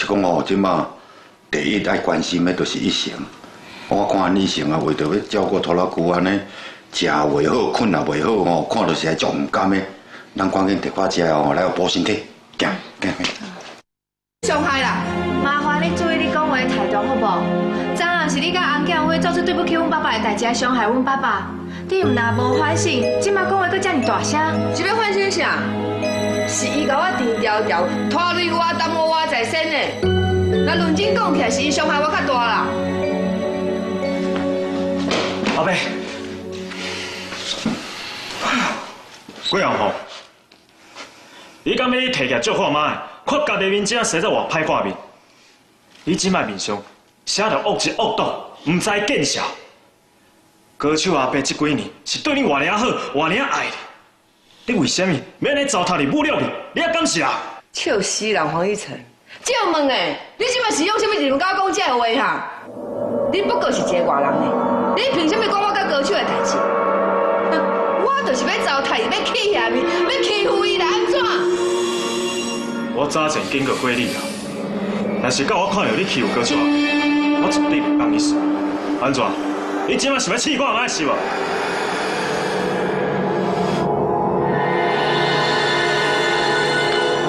講哦，這馬第一愛關心的就是醫生。我看醫生啊，為著欲照顧拖拉舅按呢，食袂好，睏也袂好吼，看著實在足毋甘的。咱趕緊提看食哦，來予補身體，行行。傷害啦！麻煩你注意你講話的態度好無？昨暗是你佮洪建輝做出對不起阮爸爸的代誌來傷害阮爸爸，你毋但無反省，這馬講話閣遮爾大聲，是欲反省啥？是伊共我挃條條，拖累我，耽誤我在先的。那論真講起來，是伊傷害我較大啦。阿伯，郭阳吼，你敢欲提起来祝福妈的？看家己面子生做偌歹看面，你这摆面上写著恶质恶毒，毋知见笑。高手阿伯这几年是对你偌尔好，偌尔爱你，你为啥物欲按呢糟蹋你、侮辱你？你犹敢是人？笑死人，黄以诚，借问的，你这摆是用啥物理由共我讲这个话哈？你不过是一个外人呢，你憑啥物講我佮高手的代誌？我就是欲糟蹋伊，欲氣遐伊，欲欺負伊來按怎？我早前警告過你啊，但是到我看著你欺負高手阿伯，我絕對袂放你輸。按怎？你這擺是欲試看覓是無？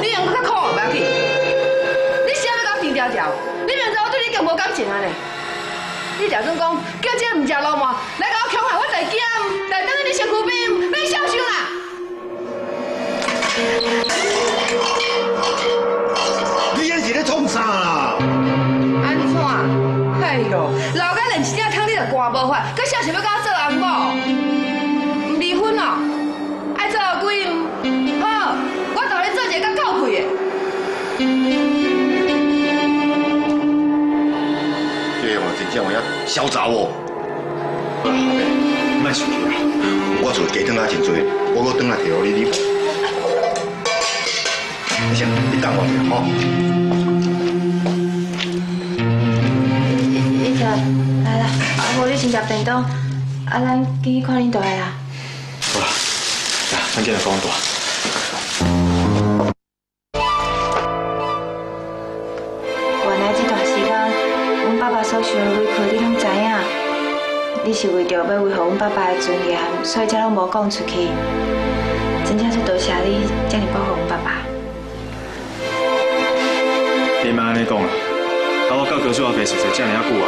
你用閣較苦無要緊，你啥欲共我挃條條？你明知我對你更無感情啊呢？你就算講叫這个毋食鱸鰻來共我恐嚇，我就會驚，但等你身軀邊，欲痟想啦！你這是咧創啥啦？按怎？哎喲，老甲連一鼎湯你都寒無法，閣啥想欲共我做翁某？毋離婚哦？愛做後鬼毋？好，我帶你做一個較夠氣的。這哦，真正有影痟查某。好啦，阿伯，莫生氣啊！我厝雞湯仔真濟，我閣轉來提予你啉。阿生，你等我一下吼。以前來啦，啊無你先食便當，啊咱緊去看恁大的啦。好啦，來，咱緊來講大。原來這段時間，阮爸爸所受的委屈，你攏知影。你是為著欲維護阮爸爸的尊嚴，所以才攏無講出去。真正足多謝你遮爾保護阮爸爸。你莫按呢講啦，啊我佮高手阿伯熟似遮爾仔久啊，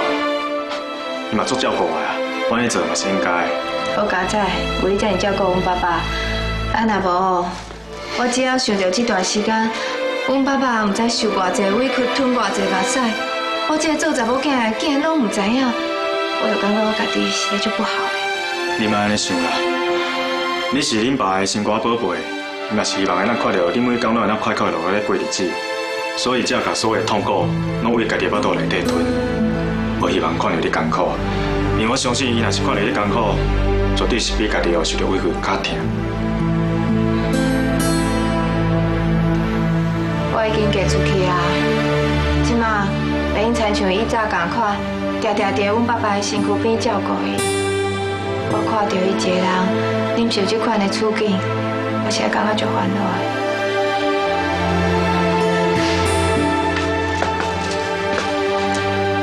伊嘛足照顧我啊，我按呢做嘛是應該。好佳哉，有你遮爾照顧阮爸爸，啊若無，我只要想著這段時間，阮爸爸毋知受偌濟委屈，吞偌濟目屎，我這個做查某囝的竟然攏毋知影，我就感覺我家己實在足不好的。你莫按呢想啦，你是恁爸的心肝寶貝，伊嘛是希望會當看著你每工攏會當快快樂樂咧過日子，所以才共所有的痛苦攏為家己的腹肚內底吞，無希望看著你艱苦，因為我相信伊若是看著你艱苦，絕對是比家己哦受著委屈較疼。我已經嫁出去啊，這馬袂用親像以早仝款，定定佇阮爸爸的身軀邊照顧伊。我看著伊一個人忍受這款的處境，我實在感覺足煩惱的。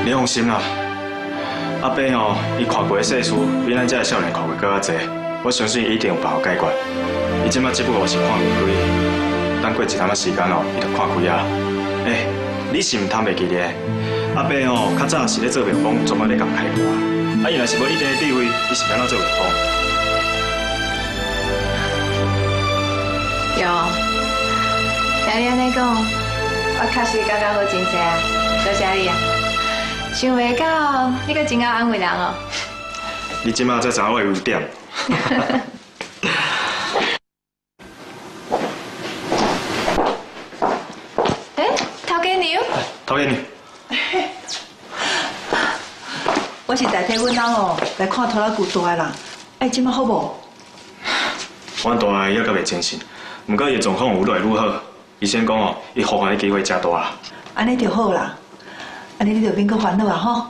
你放心啦，阿伯吼，伊看過的世事比咱這个少年看過閣較濟，我相信伊一定有辦法解決。伊這馬只不過是看袂開，等過一陣仔時間哦，伊就看開啊。欸，你是毋通袂記咧？阿伯吼，較早是咧做廟公，專門咧共開歌。啊，伊若是無一定的地位，伊是欲按怎做廟公？有，聽你按呢講，我確實感覺好真濟啊，多謝你啊！想袂到你閣真𠢕安慰人哦。你這馬才知影我的優點。欸，頭家娘。頭家娘。我是代替阮翁哦來看拖拉舅大的啦。欸，這馬好無？阮大的猶閣袂清醒，毋過伊的狀況有愈來愈好。醫生講哦，伊復原的機會誠大啦。按呢就好啦，按呢你就免閣煩惱啊吼。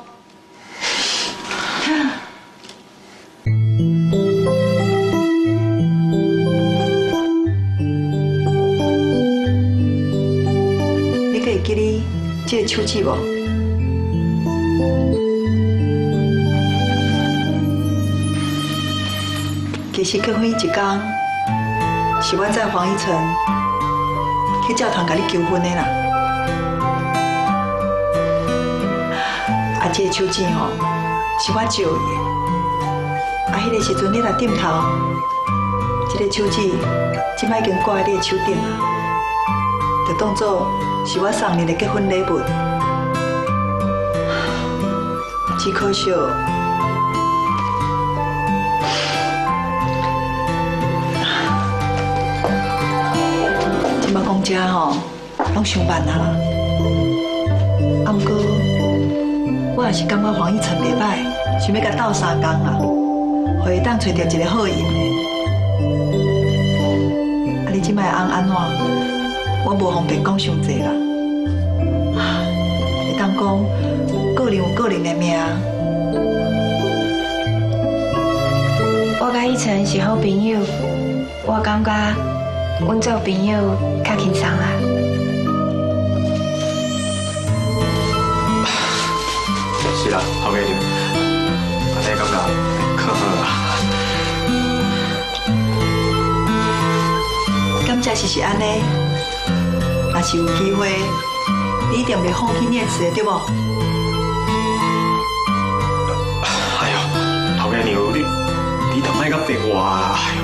你閣會記得這个手指無？其實結婚彼一天，是我載黃一成去教堂共你求婚的啦。啊，這个手指吼，是我借伊的。啊，彼个時陣你若點頭，這个手指這擺已經掛佇你的手頂啊，就當作是我送你的結婚禮物。只可惜，這擺講這吼，攏傷慢啊啦。啊，毋過我也是感覺黃一成袂歹，想欲共鬥相共啦，予伊當揣著一個好緣的。啊，你這擺翁按怎？我無方便講傷濟啦。會當講，個人有個人的命。我佮一成是好朋友，我感覺阮做朋友較輕鬆啦。是啦，頭家娘，按呢感覺較好啦。感謝是按呢，若是有機會，你一定袂放棄念慈的，對無？哎呦，頭家娘，你就莫閣逼我啊！哎呦。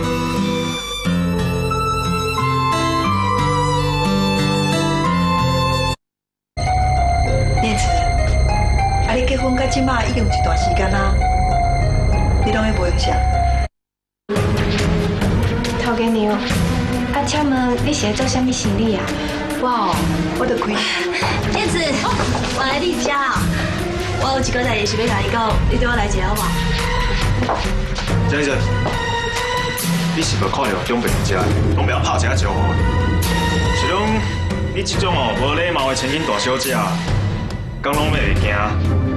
念慈，啊，你結婚到這馬已經有一段時間啦，你攏咧無閒啥？頭家娘，啊，請問你是咧做啥物生理啊？我哦，我就開。燕子，我來你家啊！我有一個代誌想欲共你講，你綴我來一下好無？張醫生，你是無看著長輩佇遮，攏袂曉拍一下招呼的？是講你這種哦無禮貌的千金大小姐，敢攏欲會驚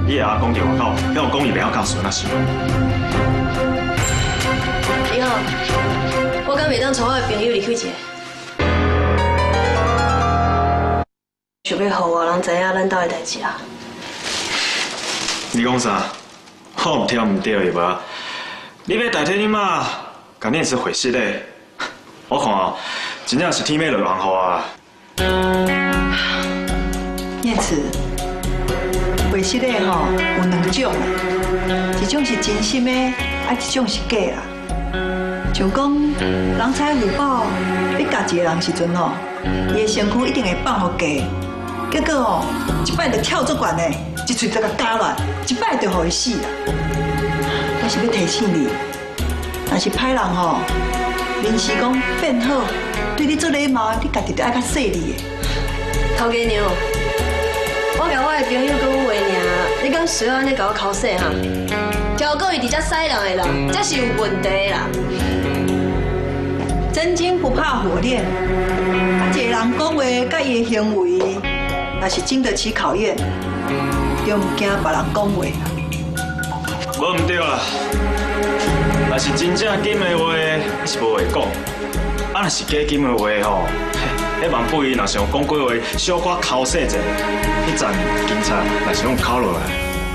你的阿公佇外口，向講伊袂曉教孫啊是？你好，我敢袂當帶我的朋友入去一下？想欲予外人知影咱兜的代誌啊？你講啥？我毋聽毋對無？你欲代替你媽，共念慈會失的？我看哦，真正是天欲落紅雨啊！念慈，會失的吼有兩種啦，一種是真心的，啊一種是假啦。像講人採虎豹，欲咬一個人時陣吼，伊的身軀一定會放予假，結果吼一擺就跳足懸的，一喙就共咬落，一擺就予伊死啦。我是欲提醒你，若是歹人吼，臨時講變好，對你做禮貌，你家己著愛較細膩的。頭家娘，我共我的朋友講話爾，你敢隨按呢共我剾洗哈？照顧伊佇遮使人的人，才是有問題的啦。真金不怕火煉，啊，一個人講話佮伊的行為，若是經得起考驗，就毋驚別人講話。無毋對啦，若是真正金的話，你是無話講；啊，若是假金的話吼，彼萬不伊若想講過話，小可剾洗者，彼陣警察若是用拷落來，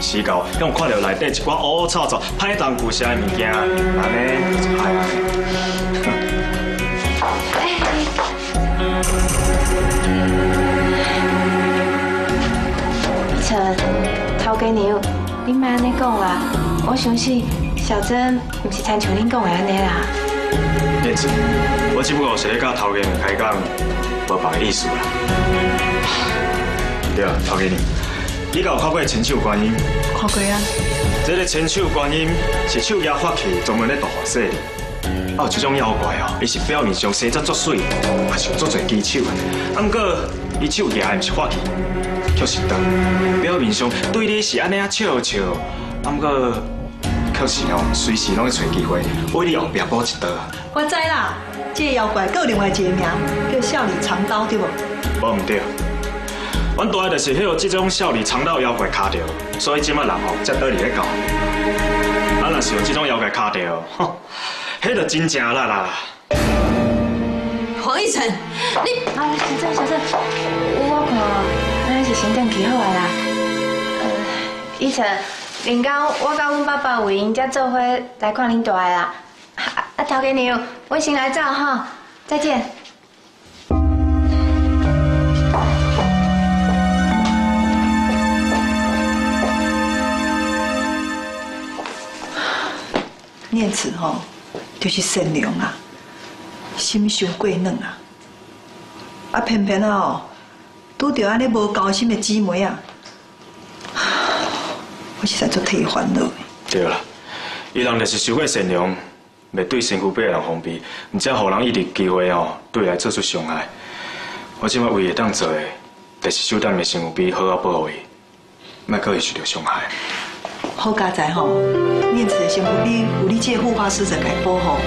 死到用看著內底一寡烏烏臭臭、歹當舊寫的物件，按呢就歹啊。一成，頭家娘，你莫按呢講啦，我相信小珍毋是親像恁講的按呢啦。燕子，我只不過是咧佮頭家娘開講，無別个意思啦。對啊，頭家娘，你敢有看過千手觀音？看過啊。這个千手觀音是手舉法器，專門咧度化勢力。啊，有這種妖怪哦，伊是表面上生得足媠，嘛是有足濟技巧的。啊，毋過伊手舉的毋是法器，卻是刀。表面上對你是按呢仔笑笑，啊，毋過卻是哦，隨時攏咧揣機會，為你後壁補一刀。我知啦，這個妖怪閣有另外一個名，叫笑裡藏刀，對無？無毋對，阮大的就是予這種笑裡藏刀妖怪卡著，所以這擺人吼才倒佇咧教。咱若是予這種妖怪卡著，吼，彼就真正力啦。黃一成，你啊，小珍，小珍，我看咱還是先轉去好啊啦。以晨，明天我佮阮爸爸為𪜶才做伙來看恁大的啦。啊，頭家娘，我先來走哈，再見。念慈吼，就是善良啊，心伤过软啊，啊偏偏啊吼，拄著按呢无交心的姊妹啊，我实在足替伊烦恼的。对啦，伊人就是伤过善良，袂对身躯边的人防备，毋才予人一直机会吼，对来做出伤害。我这摆唯一会当做的，就是守踮伊身躯边，好好保护伊，莫阁伊受著伤害。好佳哉吼，念慈的身躯边有你这个护花使者共保护，